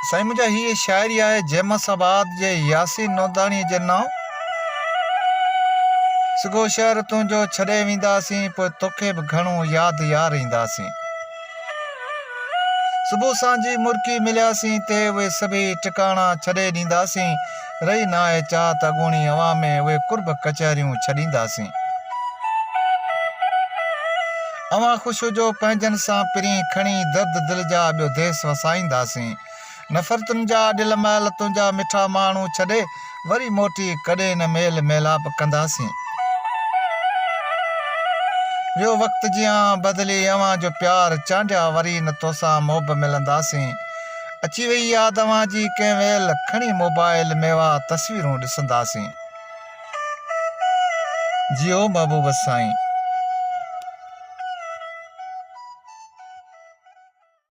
سائين منهنجا هيء شاعري آهي جيمس آباد جي ياسين نوداڻيء جي نانء. سگهو شهر تنهنجو ڇڏي وينداسين پوء توکي به گهڻو ياد يار اينداسين. صبح سانجهي مرڪي ملياسين تي اهي سڀيئي ٽڪاڻا ڇڏي ڏينداسين. رهي ناهي چاهت اڳوڻي اوهان ۾ اهي قرب ڪچهريون ڇڏينداسين. اوهان خوش هجو پنهنجن سان پرين کڻي درد دل جا ٻيو ديس وسائينداسين. نفرتن جا اڏيل محل تنهنجا مٺا ماڻهو ڇڏي وري موٽي ڪڏهن نه ميل ميلاپ ڪنداسين. ويو وقت جيان بدلي اوهان جو پيار چانڊيا وري نه توسان محب ملنداسين. اچي وئي ياد اوهان جي ڪنهن ويل کڻي موبائل ميوا تصويرون ڏسنداسين. جيو محبوب سائين.